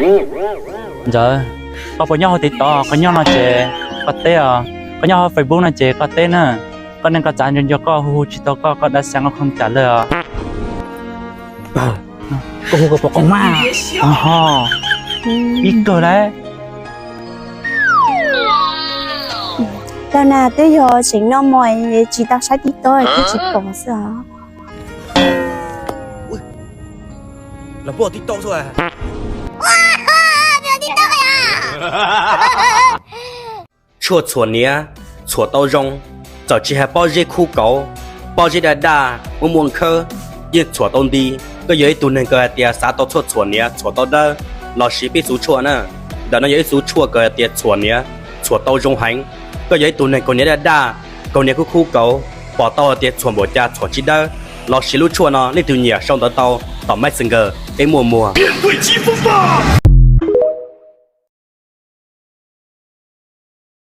Ntxawm, koj puas nyob hauv TikTok? Koj nyob no ces koj teb os, koj nyob hauv Facebook no ces koj teb na. Koj neej koj tsav ntsuag ntsuag koj hu hu tsis tau koj, koj dab xeeb koj khoom cas lawm os. Koj hu koj puas qoom mas? Ib kawg lawm. Tau na, twb yog tseem noj mov tsis tau saib TikTok thiaj tsis pom xwb os. Los pom TikTok xwb. Tshuaj txhuam hniav, txhuam tau zoo, txawm tsis hais pob zeb khub kauv, pob zeb daj daj, muaj muaj nkhawb, yeej txhuam tau nti. Koj yog ib tug neeg kawg hais tias xav tau tshuaj txhuam hniav txhuam tau dawb, los sis peb xuv tshuaj na. Ntawm no yog ib xuv tshuaj kawg hais tias txhuam hniav txhuam tau zoo heev. Koj yog ib tug neeg kaus hniav daj daj, kaus hniav khub khub kauv, pom tau hais tias txhuam npaum cas txhuam tsis dawb, los sis lub tshuaj no leej twg nyiam sau ntawv tau tom Messenger peb muaj muag.